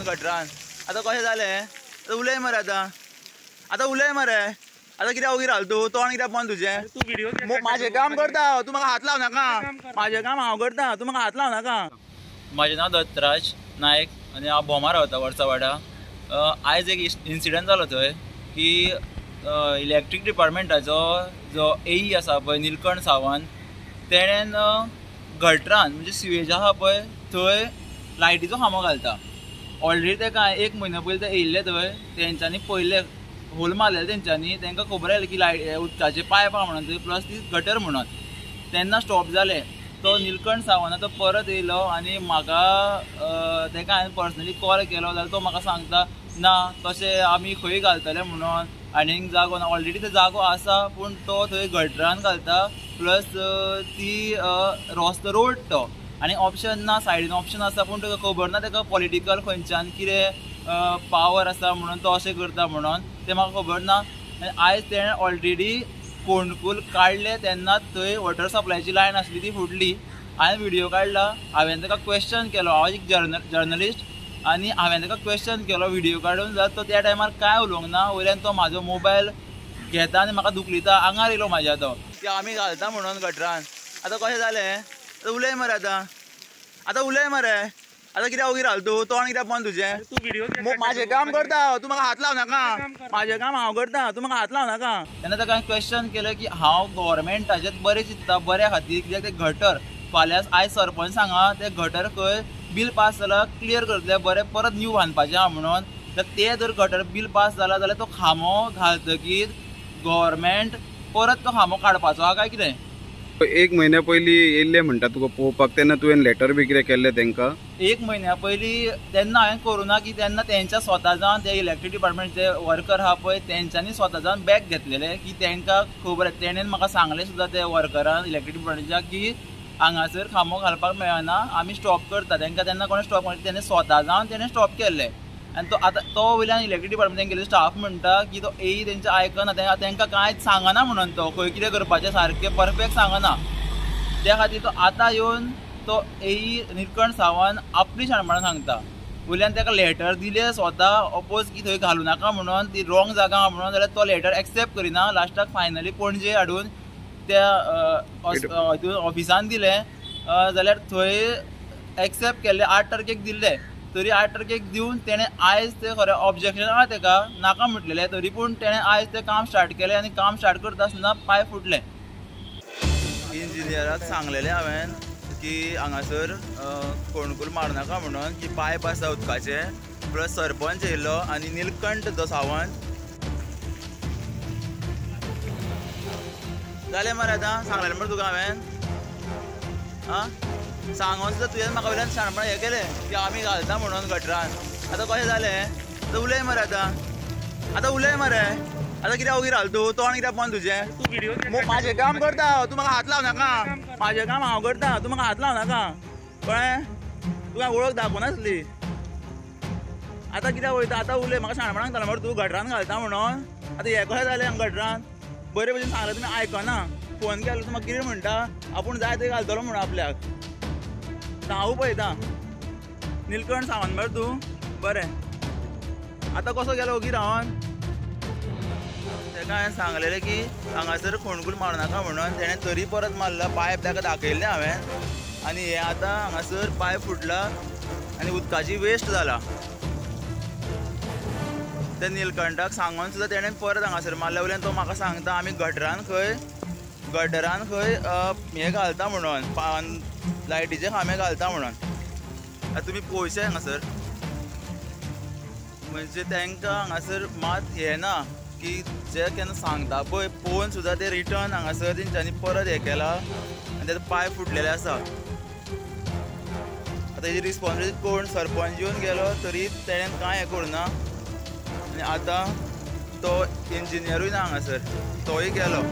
गटरान. आतां कशें जालें? आतां उलय मरे, आतां आतां उलय मरे. आतां कित्याक ओगी रावल तूं? तोंड कित्याक बंद तुजें? म्हाजें काम करता, तूं म्हाका हात लाव नाका. म्हाजें काम हांव करता, तूं म्हाका हात लाव नाका. म्हाजें नांव दत्तराज नायक आनी हांव भोमा रावता, वर्सावाडा. आयज एक इन्सिडंट जालो थंय की इलेक्ट्रीक डिपार्टमेंटाचो जो एई आसा पळय, निलकंठ सावंत, तेणेन गटरान म्हणजे सिवेज आसा पळय थंय लायटीचो खांबो घालता. ऑलरेडी तेका एक म्हयनो पयलीं ते येयल्ले थंय, तेंच्यांनी पयले होल मारलेले, तेंच्यांनी तेंकां खबर आयलें की लायट उदकाचे पायप आहा म्हणून थंय, प्लस ती गटर म्हणून. तेन्ना स्टॉप जालें. तो निलकंठ सावंत तो परत येयलो आनी म्हाका तेका हांवें पर्सनली कॉल केलो जाल्यार तो म्हाका सांगता ना तशें आमी खंय घालतले म्हणून, आनीक जागो ना. ऑलरेडी तो जागो आसा पूण तो थंय गटरान घालता, प्लस ती रस्तो रोड तो आनी ऑप्शन ना, सायडीन ऑप्शन आसा पूण ताका खबर ना ताका पॉलिटिकल खंयच्यान कितें पावर आसा म्हणून तो अशें करता म्हणून तें म्हाका खबर ना. आनी आयज तेणें ऑलरेडी कोंडकूल काडले तेन्ना थंय वॉटर सप्लायची लायन आसली ती फुटली. हांवें व्हिडियो काडला, हांवें ताका क्वेश्चन केलो, हांव एक जर्नलिस्ट आनी हांवें ताका क्वेश्चन केलो व्हिडियो काडून, जाल्यार तो त्या टायमार कांय उलोवंक ना. वयल्यान तो म्हाजो मोबायल घेता आनी म्हाका धुकलिता, आंगार येयलो म्हाज्या तो की आमी घालता म्हणून गटरान. आतां कशें जालें? आतां उलय मरे, आतां आतां उलय मरे. आतां कित्याक ओगी रावल तूं? तोंड कित्याक बंद तुजें? म्हाजें काम करता, तूं म्हाका हात लाव नाका. म्हाजें काम हांव करता, तूं म्हाका हात लाव नाका. तेन्ना ताका हांवें क्वेश्चन केलें की हांव गव्हर्मेंटाचें बरें चिंत्ता, बऱ्या खातीर, कित्याक तें गटर फाल्यां आयज सरपंच सांगा तें गटर खंय बील पास जालां क्लियर करतले बरें, परत न्यू बांदपाचें आहा म्हणून. तर तें जर गटर बील पास जालां जाल्यार तो खांबो घालतकीर गव्हर्मेंट परत तो खांबो काडपाचो आहा काय कितें? एक म्हयन्या पयलीं येयल्ले म्हणटा तुका पळोवपाक, तेन्ना तुवें लेटर बी कितें केल्लें तेंकां? एक म्हयन्या पयलीं तेन्ना हांवें करूं ना की तेन्ना तेंच्या स्वता जावन ते इलेक्ट्रीक डिपार्टमेंटचे वर्कर आहा पळय तेंच्यांनी स्वता जावन बॅग घेतलेले की तेंकां खबर, तेणेन म्हाका सांगलें सुद्दां ते वर्करान इलेक्ट्रीक डिपार्टमेंटच्या की हांगासर खांबो घालपाक मेळना, आमी स्टॉप करता. तेंकां तेन्ना कोणें स्टॉप करता, तेणें स्वता जावन तेणें स्टॉप केल्लें. आनी तो आतां तो वयल्यान इलेक्ट्रीक डिपार्टमेंट तेंगेले स्टाफ म्हणटा की तो एई तेंचें आयकना, तेंकां कांयच सांगना म्हणून, तो खंय कितें करपाचें सारकें परफेक्ट सांगना. त्या खातीर तो आतां येवन तो एई निलकंठ सावंत आपली शाणपणां सांगता. वयल्यान ताका लेटर दिलें स्वता अपोज की थंय घालूं नाका म्हणून, ती रॉंग जागा आहा म्हणून, जाल्यार तो लेटर एक्सेप्ट करिना. लास्टाक फायनली पणजे हाडून त्या हितून ऑफिसान दिलें, जाल्यार थंय एक्सेप्ट केल्लें 8 तारखेक दिल्लें. तरी 8 तारखेक दिवन तेणें आयज तें खरें ऑब्जेक्शन आहा तेका नाका म्हटलेलें, तरी पूण तेणें आयज तें काम स्टार्ट केलें आनी काम स्टार्ट करता आसतना पांय फुटलें. इंजिनियराक सांगलेलें हांवें की हांगासर कोणकूल मारनाका म्हणून, की पायप आसा उदकाचे, प्लस सरपंच येयलो आनी निलकंठ जो सावंत. जालें मरे आतां सांगलेलें मरे तुका हांवें? आं सांगोन सुद्दां तुवें म्हाका वयल्यान शाणपणां हें केलें की आमी घालता म्हणून गटरान. आतां कशें जालें? आतां उलय मरे, आतां आतां उलय मरे. आतां कित्याक ओगी रावल तूं? तोंड कित्याक बंद तुजें? म्हाजें काम करता, तूं म्हाका हात लाव नाका. म्हाजें काम हांव करता, तूं म्हाका हात लाव नाका. कळ्ळें? तुका वळख दाखोवनासली. आतां कित्याक वयता? आतां उलय, म्हाका शाणपणां सांगता मरे तूं गटरान घालता म्हणून. आतां हें कशें जालें गटरान? बरे भशेन सांगलें तुमी आयकना. फोन केलो तूं म्हाका कितें म्हणटा, आपूण जाय थंय घालतलो म्हणून आपल्याक. हांव पळयता. निलकंठ सावंत मरे तूं? बरें, आतां कसो गेलो ओगी रावन? ताका हांवें सांगलेलें की हांगासर खोणकूल मारनाका म्हणून, तेणें तरी परत मारला. पायप ताका दाखयल्लें हांवें आनी हें आतां हांगासर पायप फुटला आनी उदकाची वेस्ट जाला. त्या निलकंठाक सांगून सुद्दां तेणें परत हांगासर मारल्या. वयल्यान तो म्हाका सांगता आमी गटरान खंय हें घालता म्हणून, लायटीचे खांबे घालता म्हणून. आतां तुमी पळोवशे हांगासर, म्हणजे तांकां हांगासर मात हें ना की जे केन्ना सांगता पळय पळोवन सुद्दां ते रिटर्न हांगासर तेंच्यांनी परत हें केला आनी तेजो पांय फुटलेले आसा. आतां हेजी रिस्पोन्सिबिलिटी कोण? सरपंच येवन गेलो तरी तेणें कांय हें करूं ना. आनी आतां तो इंजिनियरूय ना हांगासर, तोय गेलो.